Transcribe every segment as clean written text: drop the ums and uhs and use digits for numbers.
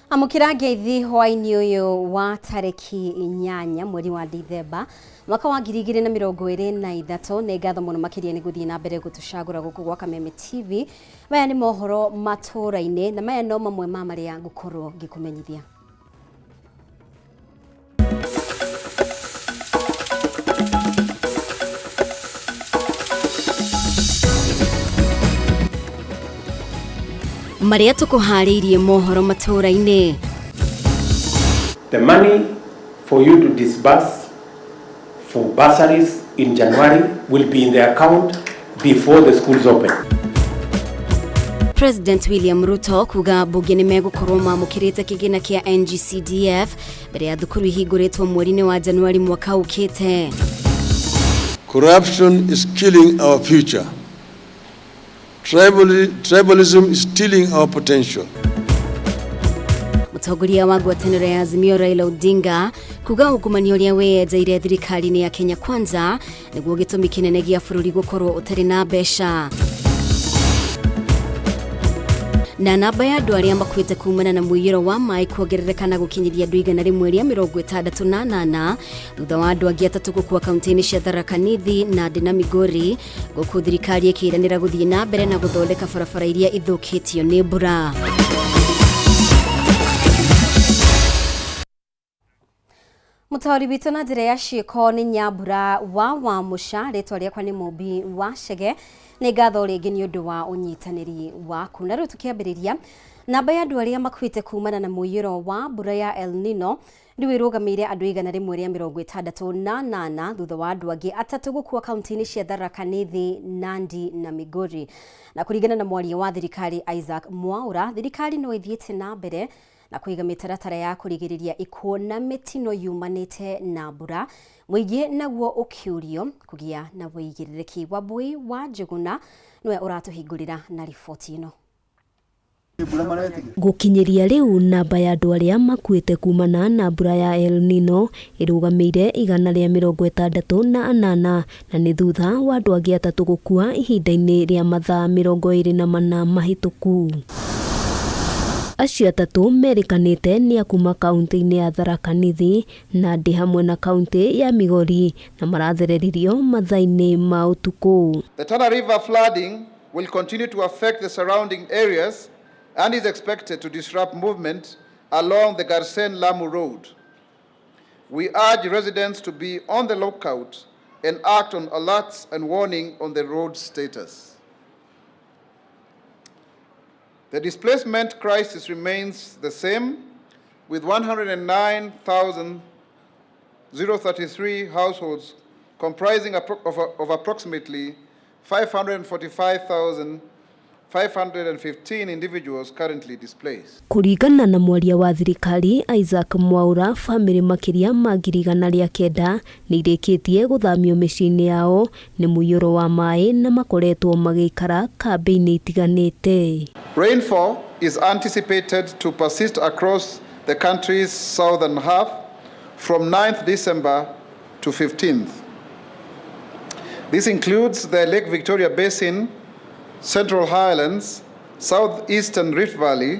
Amũkĩra ngeithi hwaĩ-inĩ ũyũ wa tarĩki 8 mweri wa Dithemba mwaka wa 2023. Nĩ ngatho mũno makĩria nĩ gũthiĩ na mbere gũtũcagũra gũkũ gwa Kameme TV. Maya nĩ mohoro matũũra-inĩ na maya no mamwe ma marĩa ngũkorwo ngĩkũmenyithia. Marĩa tũkũharĩirie mohoro matũũra-inĩ. The money for you to disburse for bursaries in January will be in the account before the schools open. President William Ruto kuga mbunge nĩ megũkorwo mamũkĩrĩte kĩgĩna kĩa NGCDF mbere ya thukuru ihingũrĩtwo mweri-inĩ wa Januari mwaka ũkĩte. Corruption is killing our future. Tribalism is stealing our potential. Mũtongoria wa ngwatanĩro ya Azimio Raila Odinga kuga ungumania ũrĩa wĩyenjeire thirikari-inĩ ya Kenya Kwanza nĩguo gĩtũmi kĩnene gĩa bũrũri gũkorwo ũtarĩ na mbeca. Na namba ya andũ arĩa makuĩte kumana na mũiyũro wa maĩ kuongerereka na gũkinyĩria andũ 168 thutha wa andũ angĩ 3 gũkua kaunti-inĩ cia Tharaka Nithi, Nandi na Migori, gũkũ thirikari ĩkĩranĩra gũthiĩ na mbere na gũthondeka barabara iria ithũkĩtio nĩ mbura. Mũtaũri witũ na njĩra ya ciĩko nĩ Nyambura wa Wamũca, rĩtwa rĩakwa nĩ Mũmbi wa Chege. Nĩ ngatho rĩngĩ nĩ ũndũ wa ũnyitanĩri waku. Na rĩu tũkĩambĩrĩria, namba ya andũ arĩa makuĩte kumana na mũiyũro wa mbura ya El Nino rĩu ĩrũgamĩire andũ 168 thutha wa andũ angĩ 3 gũkua kaunti-inĩ cia Tharaka Nithi, Nandi na Migori. Na kũringana na mwaria wa thirikari Isaac Mwaura, thirikari no ĩthiĩte na mbere na kũiga mĩtaratara ya kũrigĩrĩria ikuũ na mĩtino yumanĩte na mbura, mũingĩ naguo ũkĩũrio kũgĩa na wĩigĩrĩrĩki. Wambui wa Njũgũna nĩwe ũratũhingũrĩra na riboti ĩno. Gũkinyĩria rĩu namba ya andũ arĩa makuĩte kumana na mbura ya El Nino ĩrũgamĩire 168 na nĩ thutha wa andũ angĩ 3 gũkua ihinda-inĩ rĩa mathaa 24 mahĩtũku. Acio 3 merĩkanĩte nĩ a kuma kaunti-inĩ ya Tharaka Nithi, Nandi hamwe na kaunti ya Migori na marathereririo mathaa-inĩ ma ũtukũ. The Tana River flooding will continue to affect the surrounding areas and is expected to disrupt movement along the Garsen Lamu Road. We urge residents to be on the lookout and act on alerts and warning on the road status. The displacement crisis remains the same, with 109,033 households comprising of approximately 545,515 individuals currently displaced. Kũringana na mwaria wa thirikari Isaac Mwaura, famĩlĩ makĩria ma 109,000 nĩ irĩkĩtie gũthamio mĩciĩ-inĩ yao nĩ mũiyũro wa maĩ na makoretwo magĩikara kambĩ-inĩ itiganĩte. Rainfall is anticipated to persist across the country's southern half from 9th December to 15th. This includes the Lake Victoria Basin, Central Highlands, Southeastern Rift Valley,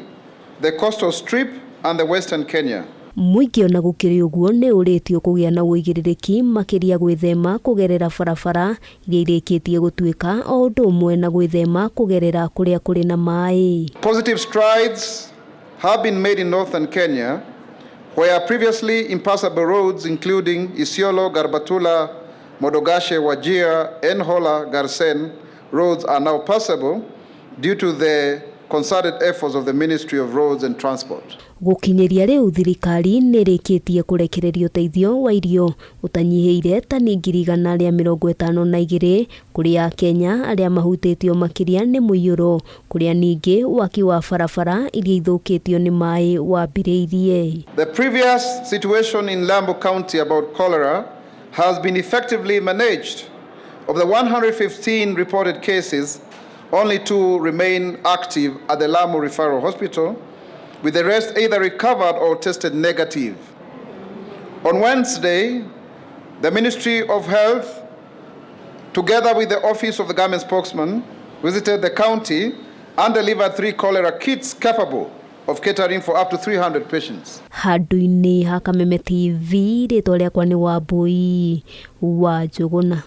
the coastal strip and the Western Kenya. Mũingĩ ona gũkĩrĩ ũguo nĩ ũrĩtio kũgĩa na ũigĩrĩrĩki makĩria gwĩthema kũgerera barabara iria irĩkĩtie gũtuĩka o ũndũ ũmwe na gwĩthema kũgerera kũrĩa kũrĩ na maĩ. Positive strides have been made in northern Kenya, where previously impassable roads including Isiolo, Garbatula, Modogashe, Wajir, and Hola, Garsen roads are now passable due to the concerted efforts of the Ministry of Roads and Transport. Gũkinyĩria rĩu thirikari nĩ ĩrĩkĩtie kũrekereria ũteithio wa irio ũtanyihĩire tani 152,000 kũrĩ Akenya arĩa mahutĩtio makĩria nĩ mũiyũro, kũrĩa ningĩ waki wa barabara iria ithũkĩtio nĩ maĩ wambĩrĩirie. The previous situation in Lamu County about cholera has been effectively managed. Of the 115 reported cases, only 2 remain active at the Lamu Referral Hospital, with the rest either recovered or tested negative. On Wednesday, the Ministry of Health, together with the Office of the Government Spokesman, visited the county and delivered 3 cholera kits capable of catering for up to 300 patients. Handũ-inĩ ha Kameme TV, rĩtwa rĩakwa nĩ Wambui wa Njũgũna.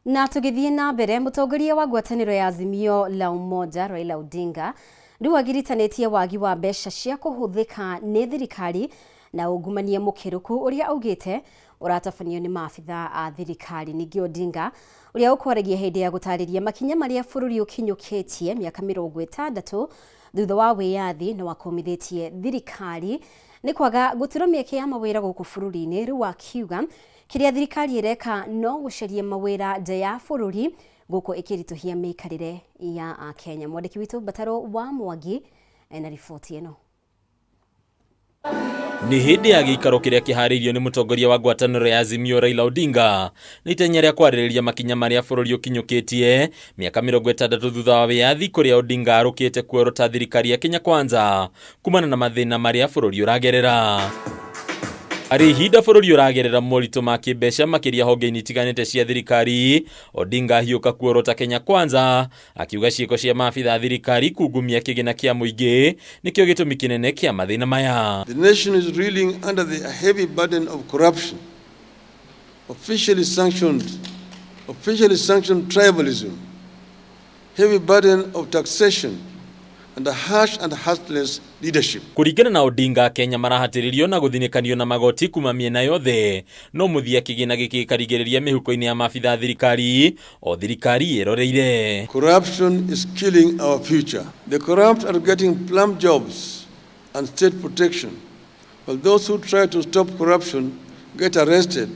Na tũgĩthiĩ na mbere, mũtongoria wa ngwatanĩro ya Azimio la Umoja Raila Odinga rĩu agiritanĩtie wagi wa mbeca cia kũhũthĩka nĩ thirikari na ungumania mũkĩrũku ũrĩa augĩte ũratabanio nĩ maabitha a thirikari. Ningĩ Odinga ũrĩa ũkwaragia hĩndĩ ya gũtarĩria makinya marĩa bũrũri ũkinyũkĩtie mĩaka 60 thutha wa wĩyathi no akũmithĩtie thirikari nĩ kwaga gũtura mĩeke ya mawĩra gũkũ bũrũri-inĩ. Rĩu akiuga kĩrĩa thirikari ĩreka no gũcaria mawĩra nja ya bũrũri gũkũ ĩkĩritũhia mĩikarĩre ya Akenya. Mwandĩki witũ Bataro wa Mwangi ena riboti ĩno. Nĩ hĩndĩ ya gĩikaro kĩrĩa kĩharĩirio nĩ mũtongoria wa ngwatanĩro ya Azimio Raila Odinga nĩ itanya rĩa kwarĩrĩria makinya marĩa bũrũri ũkinyũkĩtie mĩaka 60 thutha wa wĩyathi, kũrĩa Odinga arũkĩte kuorota thirikari ya Kenya Kwanza kumana na mathĩna marĩa bũrũri ũragerera. Arĩ ihinda bũrũri ũragerera moritũ ma kĩmbeca makĩria honge-inĩ itiganĩte cia thirikari, Odinga ahiũka kuorota Kenya Kwanza akiuga ciĩko cia maabitha a thirikari kungumia kĩgĩna kĩa mũingĩ nĩkĩo gĩtũmi kĩnene kĩa mathĩna maya. The nation is reeling under the heavy burden of corruption, officially sanctioned tribalism, heavy burden of taxation, and a harsh and heartless leadership. Kũringana na Odinga, Kenya marahatĩrĩrio na gũthinĩkanio na magoti kuma mĩena yothe, no mũthia kĩgĩna gĩkĩ gĩkarigĩrĩria mĩhuko-inĩ ya maabitha a thirikari o thirikari ĩroreire. Corruption is killing our future. The corrupt are getting plum jobs and state protection, while those who try to stop corruption get arrested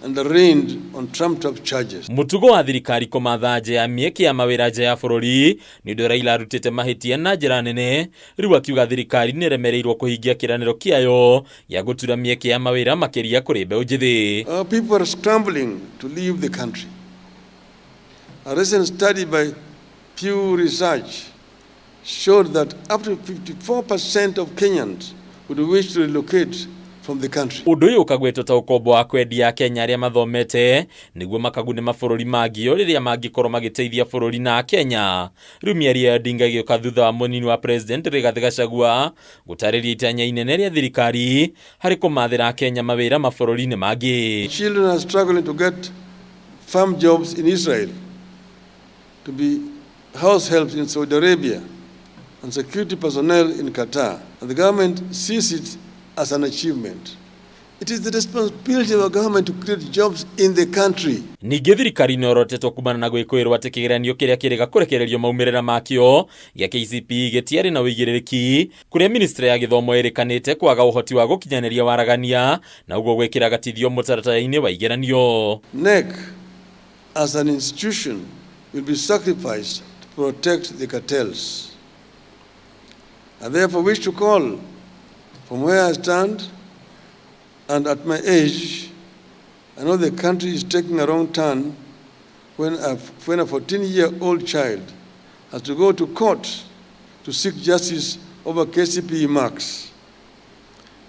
and arraigned on trumped-up charges. Mũtugo wa thirikari kũmatha nja ya mĩeke ya mawĩra nja ya bũrũri nĩ ũndũ Raila arutĩte mahĩtia na njĩra nene. Rĩu akiuga thirikari nĩ ĩremereirwo kũhingia kĩĩranĩro kĩayo gĩa gũtura mĩeke ya mawĩra makĩria kũrĩ mbeũ njĩthĩ. Our people are scrambling to leave the country. A recent study by Pew Research showed that up to 54% of Kenyans would wish to relocate from the country. Ũndũ ũyũ ũkagwetwo ta ũkombo wa kwendia Kenya arĩa mathomete nĩguo makagune mabũrũri mangĩ o rĩrĩa mangĩkorwo magĩteithia bũrũri na Kenya. Rĩu mĩario ya Odinga ĩgĩũka thutha wa mũnini wa president Rigathĩ Gachagua gũtarĩria itanya inene rĩa thirikari harĩ kũmathĩra Kenya mawĩra mabũrũri-inĩ mangĩ. Children are struggling to get farm jobs in Israel, to be house helps in Saudi Arabia, and security personnel in Qatar. And the government sees it as an achievement. It is the responsibility of our government to create jobs in the country. Ningĩ thirikari nĩ orotetwo kumana na gwĩkũĩrwo atĩ kĩgeranio kĩrĩa kĩrĩga kũrekererio maumĩrĩra makĩo gĩa KCPE gĩtiarĩ na ũigĩrĩrĩki, kũrĩa ministry ya gĩthomo ĩrĩkanĩte kwaga ũhoti wa gũkinyanĩria waragania na ũguo gwĩkĩra gatithio mũtaratara-inĩ wa igeranio. KNEC, as an institution, will be sacrificed to protect the cartels. I therefore wish to call from where I stand and at my age, I know the country is taking a wrong turn when a 14-year-old child has to go to court to seek justice over KCPE marks.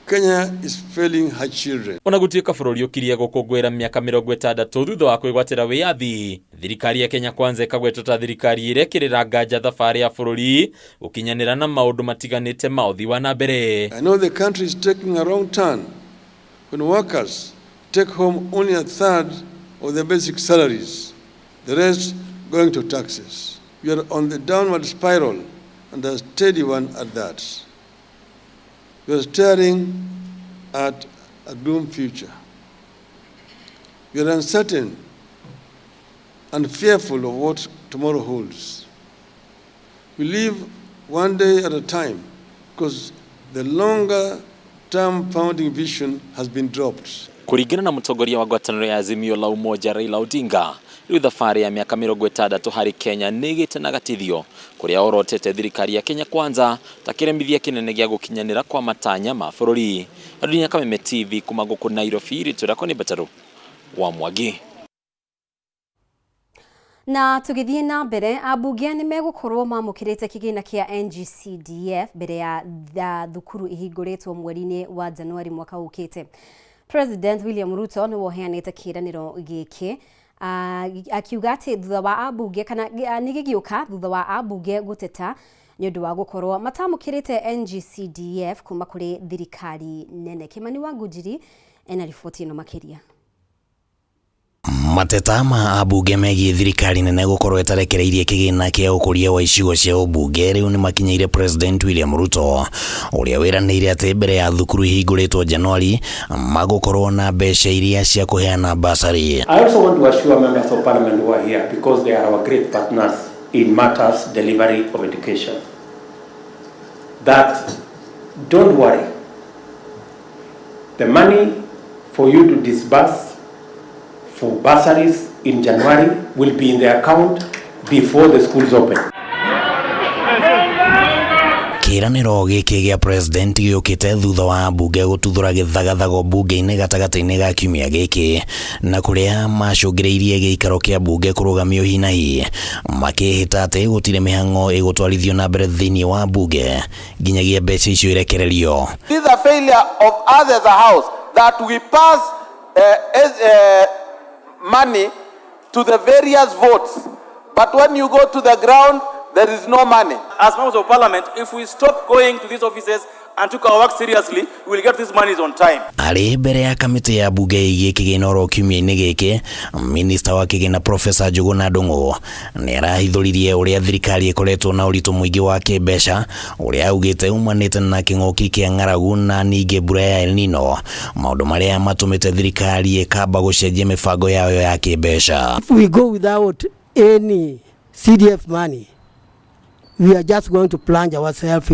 Kenya is failing her children. Ona gũtuĩka bũrũri ũkirie gũkũngũĩra mĩaka 60 thutha wa kwĩgwatĩra wĩyathi, thirikari ya Kenya Kwanza ĩkagwetwo ta thirikari ĩrekĩrĩra nganja thabarĩ ya bũrũri gũkinyanĩra na maũndũ matiganĩte ma ũthii wa na mbere. I know the country is taking a wrong turn when workers take home only a third of their basic salaries, the rest going to taxes. We are on the downward spiral, and a steady one at that. We are staring at a gloom future. We are uncertain and fearful of what tomorrow holds. We live one day at a time because the longer term founding vision has been dropped. Kũringana na mũtongoria wa ngwatanĩro ya Azimio la Umoja Raila Odinga, rĩu thabarĩ ya mĩaka 60 harĩ Kenya nĩ ĩgĩte na gatithio, kũrĩa orotete thirikari ya Kenya Kwanza ta kĩremithia kĩnene gĩa gũkinyanĩra kwa matanya ma bũrũri. Adunia Kameme TV kuma gũkũ Nairobi, rĩtwa rĩakwa nĩ Mbataru wa Mwangi. Na tũgĩthiĩ na mbere, ambunge nĩ megũkorwo mamũkĩrĩte kĩgĩna kĩa NGCDF mbere ya thukuru ihingũrĩtwo mweri-inĩ wa Januari mwaka ũkĩte. President William Ruto nĩwe ũheanĩte kĩĩranĩro gĩkĩ, akiuga atĩ thutha wa ambunge kana nĩ gĩgĩũka thutha wa ambunge gũteta Nĩ ũndũ wa gũkorwo matamũkĩrĩte NGCDF kuma kũrĩ thirikari nene. Kimani wa Ngũnjiri ena riboti ĩno makĩria. Mateta ma ambunge megiĩ thirikari nene gũkorwo ĩtarekereirie kĩgĩna kĩa ũkũria wa icigo cia ũmbunge rĩu nĩ makinyĩire President William Ruto, ũrĩa wĩranĩire atĩ mbere ya thukuru ihingũrĩtwo Januari magũkorwo na mbeca iria cia kũheana basarĩ. I also want to assure members of parliament who are here, because they are our great partners in matters delivery of education, that don't worry, the money for you to disburse for bursaries in January will be in the account before the schools open. Kĩĩranĩro gĩkĩ gĩa president gĩũkĩte thutha wa mbunge gũtuthũra gĩthagathago mbunge-inĩ gatagatĩ-inĩ ga kiumia gĩkĩ, na kũrĩa macũngĩrĩirie gĩikaro kĩa mbunge kũrũgamio hi na hi, makĩhĩta atĩ gũtirĩ mĩhang'o ĩgũtwarithio na mbere thĩinĩ wa mbunge nginyagia mbeca icio irekererio. This is a failure of us as a house that we pass money to the various votes, but when you go to the ground, there is no money. As members of parliament, if we stop going to these offices and took our work seriously, we will get these monies on time. Arĩ mbere ya kamĩtĩ ya mbunge ĩgiĩ kĩgĩna oro kiumia-inĩ gĩkĩ, minista wa kĩgĩna Professor Njuguna Ndung'u nĩ arahithũririe ũrĩa thirikari ĩkoretwo na ũritũ mũingĩ wa kĩmbeca, ũrĩa augĩte umanĩte na kĩng'ũki kĩa ng'aragu na ningĩ mbura ya El Nino, maũndũ marĩa matũmĩte thirikari ĩkamba gũcenjia mĩbango yayo ya kĩmbeca. If we go without any CDF money, we are just going to plunge ourselves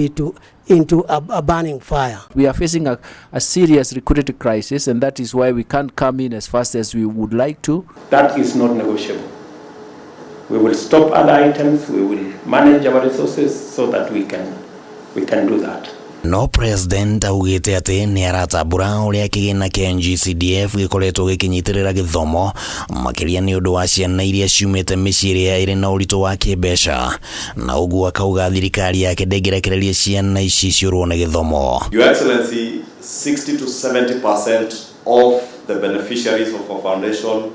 into a burning fire. We are facing a serious liquidity crisis, and that is why we can't come in as fast as we would like to. That is not negotiable. We will stop other items, we will manage our resources so that we can do that. No president augĩte atĩ nĩ aratambũra ũrĩa kĩgĩna kĩa NGCDF gĩkoretwo gĩkĩnyitĩrĩra gĩthomo, makĩria nĩ ũndũ wa ciana iria ciumĩte mĩciĩ ĩrĩa ĩrĩ na ũritũ wa kĩmbeca, na ũguo akauga thirikari yake ndĩngĩrekereria ciana ici ciũrwo nĩ gĩthomo. Your Excellency, 60 to 70% of the beneficiaries of our foundation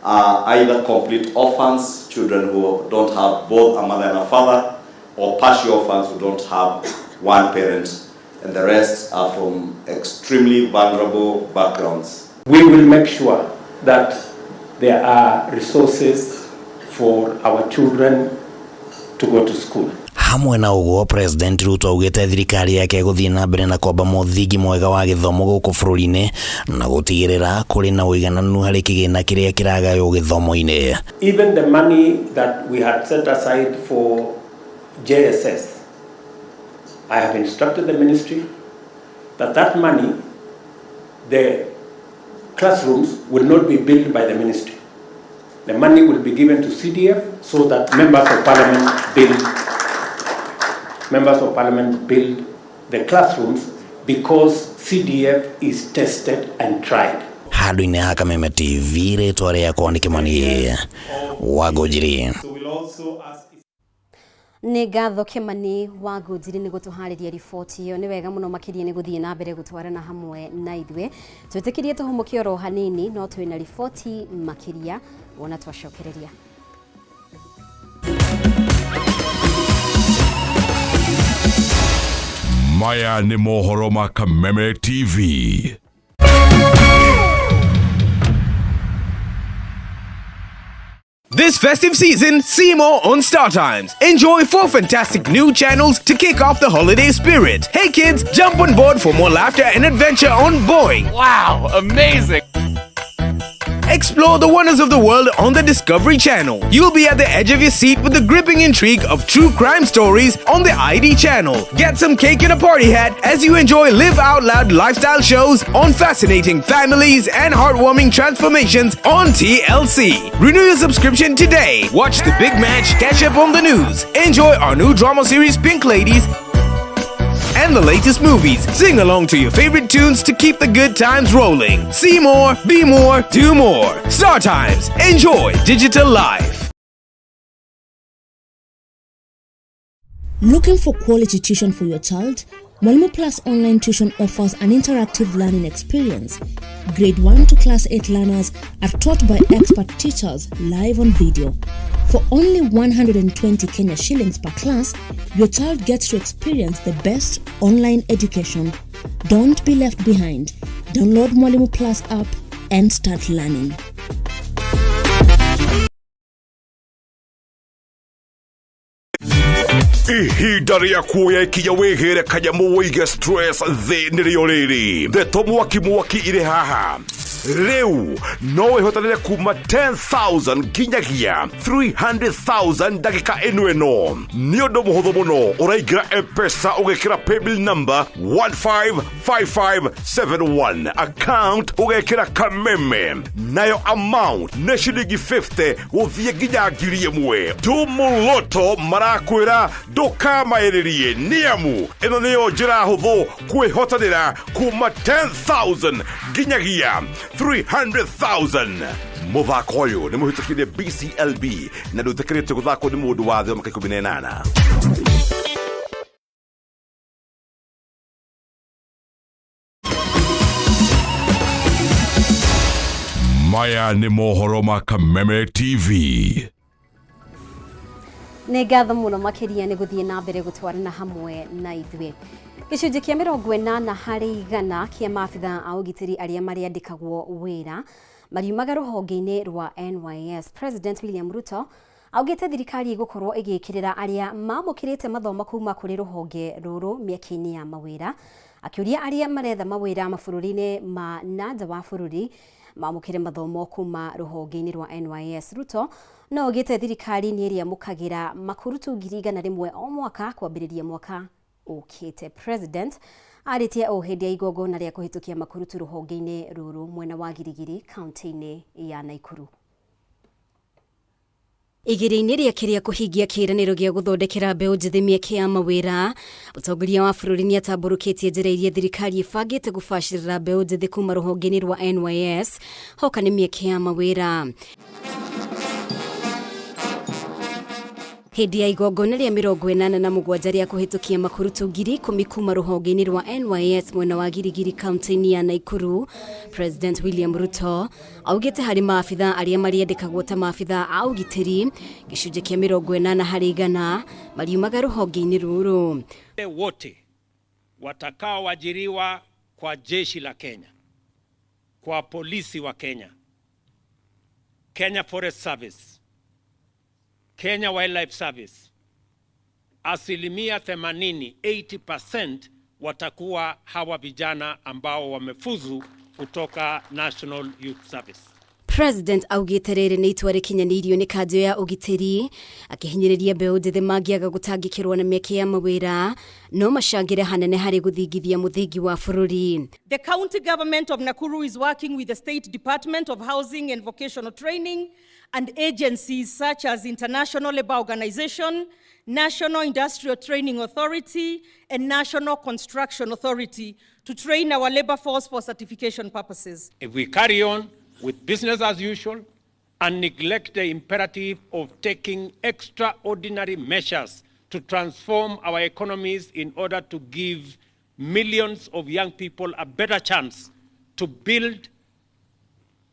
are either complete orphans, children who don't have both a mother and a father, or partial orphans who don't have one parent, and the rest are from extremely vulnerable backgrounds. We will make sure that there are resources for our children to go to school. Hamwe na ũguo, President Ruto augĩte thirikari yake ĩgũthiĩ na mbere na kwamba mũthingi mwega wa gĩthomo gũkũ bũrũri-inĩ na gũtigĩrĩra kũrĩ na ũigananu harĩ kĩgĩna kĩrĩa kĩragaywo gĩthomo-inĩ. Even the money that we had set aside for JSS, I have instructed the ministry that money, the classrooms will not be built by the ministry. The money will be given to CDF so that members of parliament build the classrooms, because CDF is tested and tried. Handũ-inĩ ha Kameme TV, rĩtwa rĩakwa nĩ Kimani wa Ngũnjiri. Nĩ ngatho Kimani wa Ngũnjiri nĩ gũtũharĩria riboti ĩyo. Nĩ wega mũno makĩria nĩ gũthiĩ na mbere gũtwarana hamwe na ithuĩ. Twĩtĩkĩrie tũhũmũke oro hanini, no twĩna riboti makĩria wona twacokereria. Maya nĩ mohoro ma Kameme TV. This festive season, see more on StarTimes. Enjoy 4 fantastic new channels to kick off the holiday spirit. Hey kids, jump on board for more laughter and adventure on Boeing. Wow, amazing! Explore the wonders of the world on the Discovery Channel. You'll be at the edge of your seat with the gripping intrigue of true crime stories on the ID Channel. Get some cake and a party hat as you enjoy Live Out Loud lifestyle shows on fascinating families and heartwarming transformations on TLC. Renew your subscription today. Watch the big match, catch up on the news. Enjoy our new drama series Pink Ladies and the latest movies. Sing along to your favorite tunes to keep the good times rolling. See more, be more, do more. StarTimes. Enjoy digital life. Looking for quality tuition for your child? Mwalimu Plus Online Tuition offers an interactive learning experience. Grade 1 to Class 8 learners are taught by expert teachers live on video. For only 120 Kenya shillings per class, your child gets to experience the best online education. Don't be left behind. Download Mwalimu Plus app and start learning. Ihinda rĩa kuoya ikinya wĩgĩre kanyamũ wĩige stress thĩ nĩrĩo rĩrĩ. Ndeto mwaki mwaki irĩ haha rĩu no wĩhotanĩre kuma 10,000 nginyagia 300,000 ndagĩka ĩno ĩno. Nĩ ũndũ mũhũthũ mũno, ũraingĩra M-Pesa ũgekĩra paybill number 155571, account ũgekĩra Kameme, nayo amount nĩ ciringi 50 gũthiĩ nginya 1,000. Tumuloto marakwĩra ndũkamaĩrĩrie, nĩamu ĩno nĩyo njĩra hũthũ kwĩhotanĩra kuma 10,000 nginyagia 300,000. Mũthako ũyũ nĩ mũhĩtũkĩrie BCLB na ndũĩtĩkĩrĩtio gũthakwo nĩ mũndũ wa thĩ wa mĩaka 18. Maya nĩ mohoro ma Kameme TV. Nĩ ngatho mũno makĩria nĩ gũthiĩ na mbere gũtwarana hamwe na ithuĩ. Gĩcunjĩ kĩa 80% kĩa maabitha a ũgitĩri arĩa marĩandĩkagwo wĩra mariumaga rũhonge-inĩ rwa NYS. President William Ruto augĩte thirikari ĩgũkorwo ĩgĩkĩrĩra arĩa mamũkĩrĩte mathomo kuma kũrĩ rũhonge rũrũ mĩeke-inĩ ya mawĩra, akĩũria arĩa maretha mawĩra mabũrũri-inĩ ma na nja wa bũrũri mamũkĩre mathomo kuma rũhonge-inĩ rwa NYS. Ruto no augĩte thirikari nĩ ĩrĩamũkagĩra makurutu 100,000 o mwaka kwambĩrĩria mwaka ũkĩte. President arĩtie o hĩndĩ ya igongona rĩa kũhĩtũkia makurutu rũhonge-inĩ rũrũ mwena wa Girigiri kaunti-inĩ ya Naikuru. Igeria-inĩ rĩake rĩa kũhingia kĩĩranĩro gĩa gũthondekera mbeũ njĩthĩ mĩeke ya mawĩra, mũtongoria wa bũrũri nĩ atambũrũkĩtie njĩra iria thirikari ĩbangĩte gũbacĩrĩra mbeũ njĩthĩ kuma rũhonge-inĩ rwa NYS hoka nĩ mĩeke ya mawĩra. Hĩndĩ ya igongona rĩa 87 rĩa kũhĩtũkia makurutu 10,000 kuma rũhonge-inĩ rwa NYS mwena wa Girigiri kaunti-inĩ ya Naikuru, President William Ruto augĩte harĩ maabitha arĩa marĩandĩkagwo ta maabitha a ũgitĩri gĩcunjĩ kĩa 80% mariumaga rũhonge-inĩ rũrũ. Wote watakaoajiriwa kwa jeshi la Kenya, kwa polisi wa Kenya, Kenya Forest Service, Kenya Wildlife Service, 80%, 80% watakuwa hawa vijana ambao wamefuzu kutoka National Youth Service. President augĩte rĩrĩ nĩ itua rĩkinyanĩirio nĩ kanjũ ya ũgitĩri, akĩhinyĩrĩria mbeũ njĩthĩ mangĩaga gũtangĩkĩrwo na mĩeke ya mawĩra no macangĩre hanene harĩ gũthingithia mũthingi wa bũrũri. The county government of Nakuru is working with the State Department of Housing and Vocational Training and agencies such as International Labour Organization, National Industrial Training Authority, and National Construction Authority to train our labor force for certification purposes. If we carry on with business as usual and neglect the imperative of taking extraordinary measures to transform our economies in order to give millions of young people a better chance to build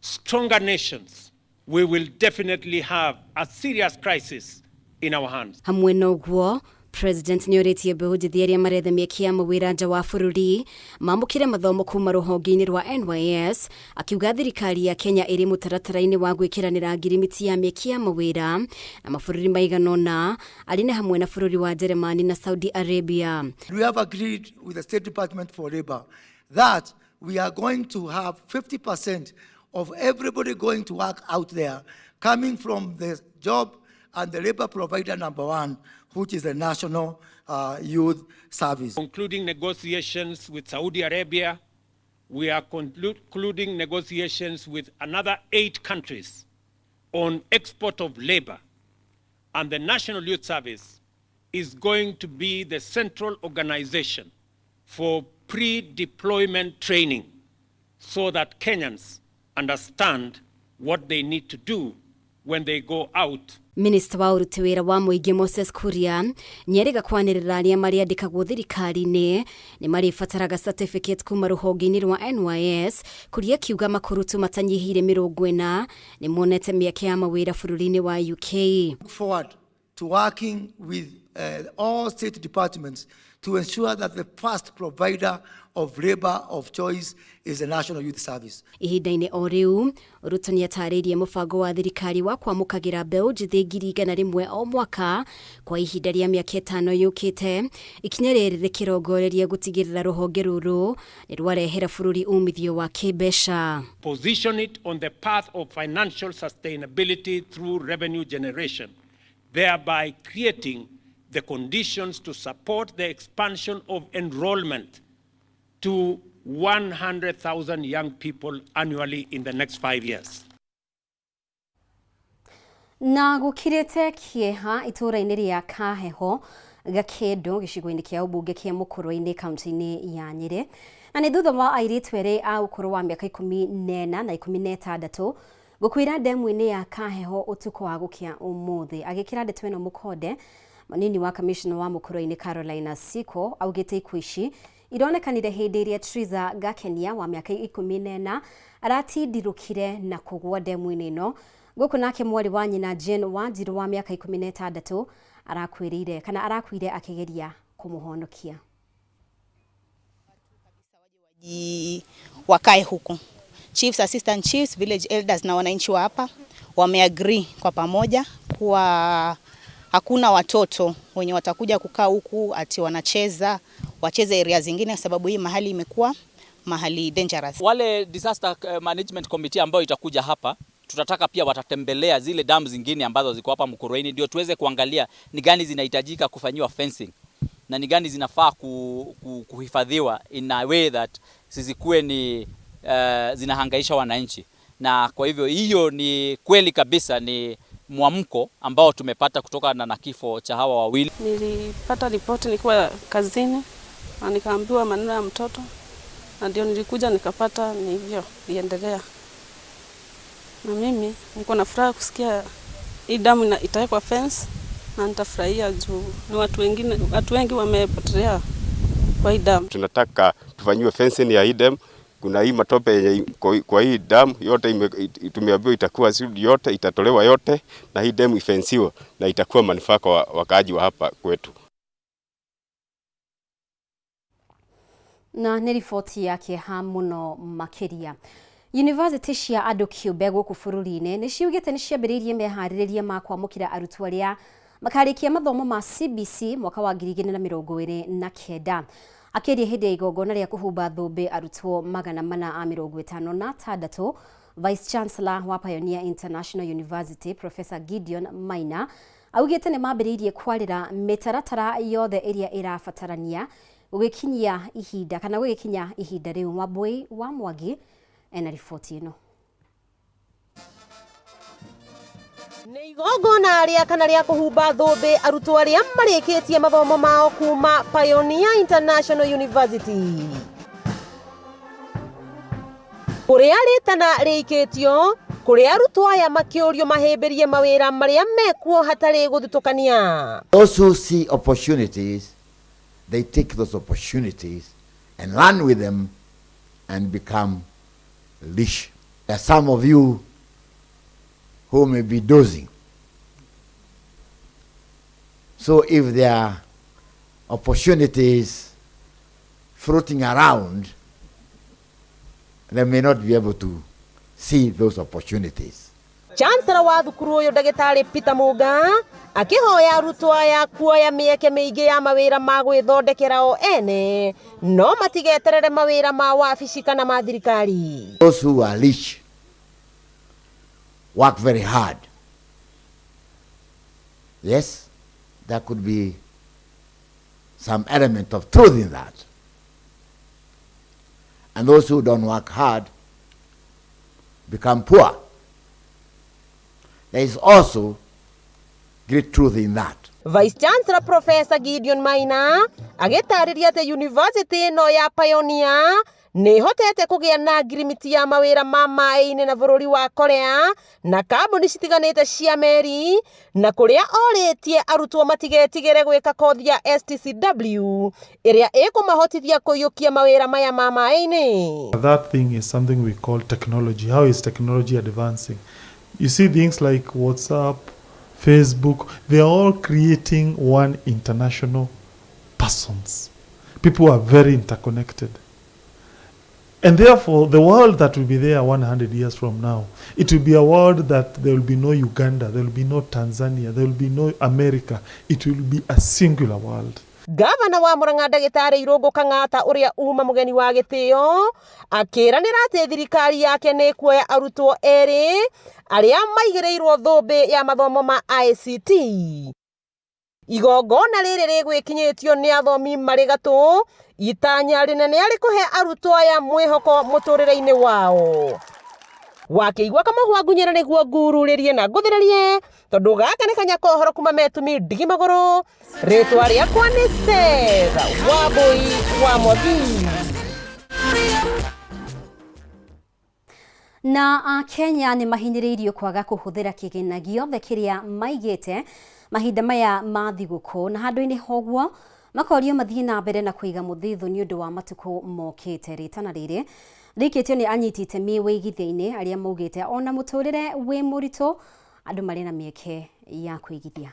stronger nations, we will definitely have a serious crisis in our hands. Hamwe na ũguo, President nĩ orĩtie mbeũ njĩthĩ arĩa maretha mĩeke ya mawĩra nja wa bũrũri mamũkĩre mathomo kuma rũhonge-inĩ rwa NYS, akiuga thirikari ya Kenya ĩrĩ mũtaratara-inĩ wa gwĩkĩranĩra ngirimiti ya mĩeke ya mawĩra na mabũrũri maigana ũna arĩ nĩ hamwe na bũrũri wa Jeremani na Saudi Arabia. We have agreed with the State Department for Labor that we are going to have 50% of everybody going to work out there coming from the job and the labor provider number one, which is the National Youth Service. Concluding negotiations with Saudi Arabia, we are concluding negotiations with another 8 countries on export of labor, and the National Youth Service is going to be the central organization for pre-deployment training so that Kenyans understand what they need to do when they go out Minista wa ũruti wĩra wa mũingĩ Moses Kuria nĩerĩga kwanĩrĩra arĩa marĩandĩkagwo thirikari-inĩ nĩ marĩbataraga certificate kuma rũhonge-inĩ rwa NYS. Kuria akiuga makurutu matanyihĩire 40 nĩ monete mĩeke ya mawĩra bũrũri-inĩ wa UK. Look forward to working with all state departments to ensure that the first provider of labor of choice is the National Youth Service. Ihinda-inĩ o rĩu, Ruto nĩatarĩirie mũbango wa thirikari wa kwamũkagĩra mbeũ njĩthĩ 100,000 o mwaka kwa ihinda rĩa mĩaka 5 yũkĩte. Ikinya rĩrĩ rĩkĩrongoreria gũtigĩrĩra rũhonge rũrũ nĩ rwarehera bũrũri umithio wa kĩmbeca. Position it on the path of financial sustainability through revenue generation, thereby creating the conditions to support the expansion of enrollment to 100,000 young people annually in the next 5 years. Na gũkirĩte kĩeha itũũra-inĩ rĩa Kaheho Gakĩndũ gĩcigo-inĩ kĩa ũmbunge kĩa Mũkũrwe-inĩ kaunti-inĩ ya Nyĩrĩ, na nĩ thutha wa airĩtu erĩ a ũkũrũ wa mĩaka 14 na 16 gũkuĩra ndemu-inĩ ya Kaheho ũtukũ wa gũkĩa ũmũthĩ. Agĩkĩra ndeto ĩno mũkonde, mũnini wa kamishna wa Mũkũrwe-inĩ Caroline Siko augĩte ikuũ ici ironekanire hĩndĩ ĩrĩa Triza Gakenia wa mĩaka 14 aratindirũkire na kũgũa ndemu-inĩ ĩno. Gũkũ nake mwarĩ wa nyina Jane Wanjiru wa mĩaka 16 arakuĩrĩire kana arakuire akĩgeria kũmũhonokia. Wakae huku. Chiefs, assistant chiefs, village elders na wananchi wa hapa wameagree kwa pamoja kuwa hakuna watoto wenye watakuja kukaa huku ati wanacheza, wacheze area zingine, sababu hii mahali imekuwa mahali dangerous. Wale disaster management committee ambayo itakuja hapa, tutataka pia watatembelea zile damu zingine ambazo ziko hapa Mukurweini, ndio tuweze kuangalia ni gani zinahitajika kufanyiwa fencing na ni gani zinafaa kuhifadhiwa in a way that zisikuwe ni zinahangaisha wananchi. Na kwa hivyo hiyo ni kweli kabisa ni mwamko ambao tumepata kutoka na kifo cha hawa wawili. Nilipata ripoti nikiwa kazini na nikaambiwa maneno ya mtoto, na ndio nilikuja nikapata ni hivyo liendelea. Na mimi niko na furaha kusikia hii damu itawekwa fence na nitafurahia juu ni watu wengi wamepotelea kwa hii damu. Tunataka tufanyiwe fencing ya hii damu. Kuna hii matope yenye kwa hii damu yote tumeambiwa itakuwa yote itatolewa yote na hii damu ifensiwe na itakuwa manufaa kwa wakaaji wa hapa kwetu. Na nĩ riboti ya kĩeha mũno makĩria. University cia andũ kĩũmbe gũkũ bũrũri-inĩ nĩ ciugĩte nĩ ciambĩrĩirie meharĩrĩria ma kwamũkĩra arutwo arĩa makarĩkia mathomo ma CBC mwaka wa 2029. Akĩaria hĩndĩ ya igongona rĩa kũhumba thũmbĩ arutwo 456, Vice Chancellor wa Pioneer International University Professor Gideon Maina augĩte nĩ mambĩrĩirie kwarĩra mĩtaratara yothe ĩrĩa ĩrabatarania gũgĩkinyia ihinda kana gũgĩkinya ihinda rĩu. Wambui wa Mwangi ena riboti ĩno. Nĩ igongona rĩa kana rĩa kũhumba thũmbĩ arutwo arĩa marĩkĩtie mathomo mao kuma Pioneer International University, kũrĩa rĩtana rĩikĩtio kũrĩa arutwo aya makĩũrio mahĩmbĩrie mawĩra marĩa mekuo hatarĩ gũthutũkania. Those who see opportunities, they take those opportunities and run with them and become rich. There are some of you who may be dozing. So if there are opportunities floating around, they may not be able to see those opportunities. Chancellor wa thukuru ũyũ ndagĩtarĩ Peter Muga akĩhoya arutwo aya kuoya mĩeke mĩingĩ ya mawĩra ma gwĩthondekera o ene, no matigeterere mawĩra ma wabici kana ma thirikari. Those who are rich work very hard. Yes, there could be some element of truth in that. And those who don't work hard become poor. There is also great truth in that. Vice Chancellor Professor Gideon Maina agĩtarĩria atĩ university ĩno ya Pioneer Nĩ ĩhotete kũgĩa na ngirimiti ya mawĩra ma maĩ-inĩ na bũrũri wa Korea na kambuni citiganĩte cia meri, na kũrĩa orĩtie arutwo matigetigĩre gwĩka kothi ya STCW ĩrĩa ĩkũmahotithia kũiyũkia mawĩra maya ma maĩ-inĩ. That thing is something we call technology. How is technology advancing? You see things like WhatsApp, Facebook, they are all creating one international persons. People are very interconnected. And therefore, the world that will be there 100 years from now, it will be a world that there will be no Uganda, there will be no Tanzania, there will be no America. It will be a singular world. Gavana wa Murang'a ndagĩtarĩ Irũngũ Kang'ata ũrĩa uma mũgeni wa gĩtĩo akĩranĩra atĩ thirikari yake nĩ ĩkuoya arutwo erĩ arĩa maigĩrĩirwo thũmbĩ ya mathomo ma ICT. Igongona rĩrĩ rĩgwĩkinyĩtio nĩ athomi marĩ gatũ, itanya rĩnene arĩ kũhe arutwo aya mwĩhoko mũtũrĩre-inĩ wao. Wakĩigua kamũhwa ngunyĩra nĩguo ngururĩrie na ngũthĩrĩrie, tondũ gaka nĩ kanya kohoro kuma metumi ndigi magũrũ. Rĩtwa rĩakwa nĩ Seth Wambui wa Mwangi. Na Akenya nĩ mahinyĩrĩirio kwaga kũhũthĩra kĩgĩna gĩothe kĩrĩa maigĩte mahinda maya ma thigũkũ, na handũ-inĩ hoguo makorio mathiĩ na mbere na kũiga mũthithũ nĩ ũndũ wa matukũ mokĩte. Rĩtana rĩrĩ rĩikĩtio nĩ anyiti itemi wĩigithia-inĩ arĩa maugĩte ona mũtũrĩre wĩ mũritũ andũ marĩ na mĩeke ya kũigithia.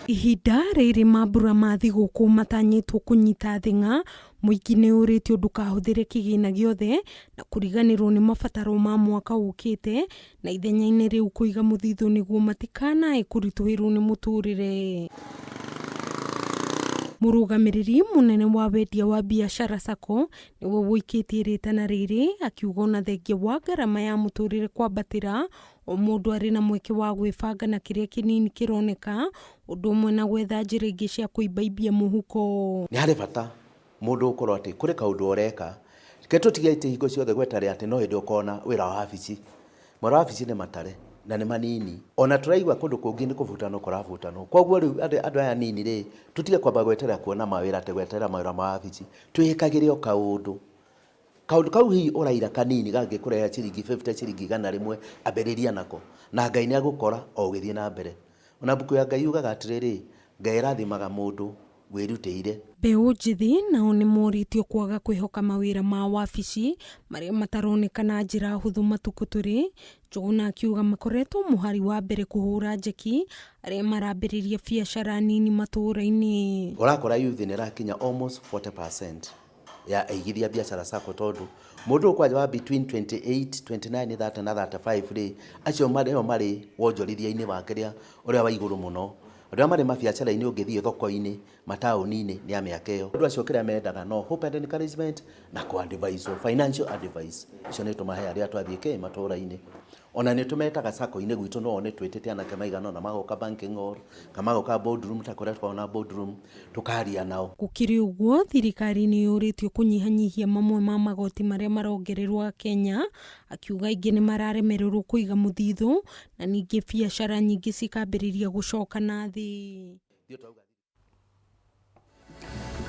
Ihinda rĩrĩ mambura ma thigũkũ matanyĩtwo kũnyita thing'a, mũingĩ nĩ ũrĩtio ndũkahũthĩre kĩgĩna gĩothe na kũriganĩrwo nĩ mabataro ma mwaka ũkĩte, na ithenya-inĩ rĩu kũiga mũthithũ nĩguo matikanae kũritũhĩrwo nĩ mũtũrĩre. Mũrũgamĩrĩri mũnene wa wendia wa biacara Sacco nĩwe wũikĩtie rĩtana rĩrĩ, akiuga ona thengia wa ngarama ya mũtũrĩre kwambatĩra, o mũndũ arĩ na mweke wa gwĩbanga na kĩrĩa kĩnini kĩroneka, ũndũ ũmwe na gwetha njĩra ingĩ cia kũimbaimbia mũhuko. Nĩ harĩ bata mũndũ gũkorwo atĩ kũrĩ kaũndũ ũreka, reke tũtige atĩ hingo ciothe gweterera atĩ no hĩndĩ ũkona wĩra wa wabici. Mawĩra wa wabici nĩ matare na nĩ manini, ona tũraigua kũndũ kũngĩ nĩ kũbutanwo kũrabutanwo. Koguo rĩu andũ aya anini rĩ, tũtige kwamba gweterera kuona mawĩra atĩ gweterera mawĩra ma wabici, twĩkagĩre o kaũndũ. Kaũndũ kau hihi ũraira kanini gangĩkũrehera ciringi 50, ciringi 100, ambĩrĩria nako na Ngai nĩ agũkora o ũgĩthiĩ na mbere. Ona mbuku ya Ngai yugaga atĩrĩrĩ, Ngai arathimaga mũndũ wĩrutĩire. Mbeũ njĩthĩ nao nĩ morĩtio kwaga kwĩhoka mawĩra ma wabici marĩa mataroneka na njĩra hũthũ matukũ tũrĩ. Njũgũna akiuga makoretwo mũhari wa mbere kũhũra njeki arĩa marambĩrĩria biacara nini matũũra-inĩ. Ũrakora youth nĩ ĩrakinya almost 40% ya aigithia biacara Sacco, tondũ mũndũ ũyũ kwanja wa between 28, 29, 30 na 35 rĩ, acio nĩo marĩ wonjorithia-inĩ wa kĩrĩa ũrĩa wa igũrũ mũno. Andũ arĩa marĩ mabiacara-inĩ ũngĩthiĩ thoko-inĩ mataũni-inĩ nĩ a mĩaka ĩyo. Andũ acio kĩrĩa mendaga no hope and encouragement na kũ-advise, financial advice. Icio nĩ tũmahe arĩa twathiĩ kĩ matũũra-inĩ. Ona nĩ tũmetaga Sacco-inĩ gwitũ, no nĩ twĩtĩte anake maigana ũna magoka banking hall, kana magoka boardroom, ta kũrĩa tũkoragwo na boardroom, tũkaria nao. Gũkĩrĩ ũguo, thirikari nĩ yũrĩtio kũnyihanyihia mamwe ma magoti marĩa marongererwo Akenya, akiuga aingĩ nĩ mararemererwo kũiga mũthithũ na ningĩ biacara nyingĩ cikambĩrĩria gũcoka na thĩ.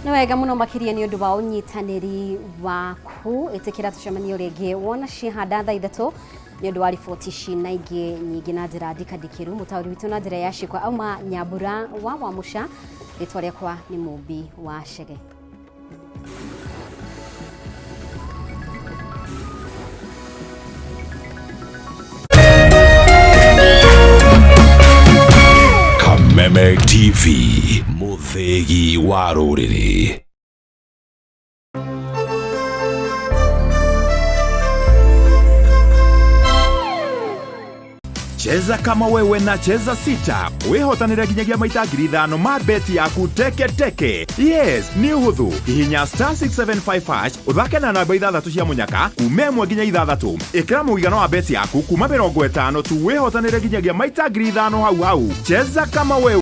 Nĩ wega mũno makĩria nĩ ũndũ wa ũnyitanĩri waku. Ĩtĩkĩra tũcemanie rĩngĩ wona ciahanda thaa 3 nĩ ũndũ wa riboti ici na ingĩ nyingĩ na njĩra ndikandikĩru. Mũtaũri witũ na njĩra ya ciĩko auma Nyambura wa Wamũca, rĩtwa rĩakwa nĩ Mũmbi wa Chege. Kameme TV, mũthĩgi wa rũrĩrĩ. Cheza kama wewe na Cheza 6 wĩhotanĩre nginyagia maita 5,000 ma beti yaku teke teke. Yes, nĩ ũhũthũ. Hihinya star 675 hash ũthake na namba 6 cia mũnyaka kuma 1 nginya 6. Ĩkĩra mũigana wa beti yaku kuma 50 tu wĩhotanĩre nginyagia maita 5,000 hau hau. Cheza kama wewe.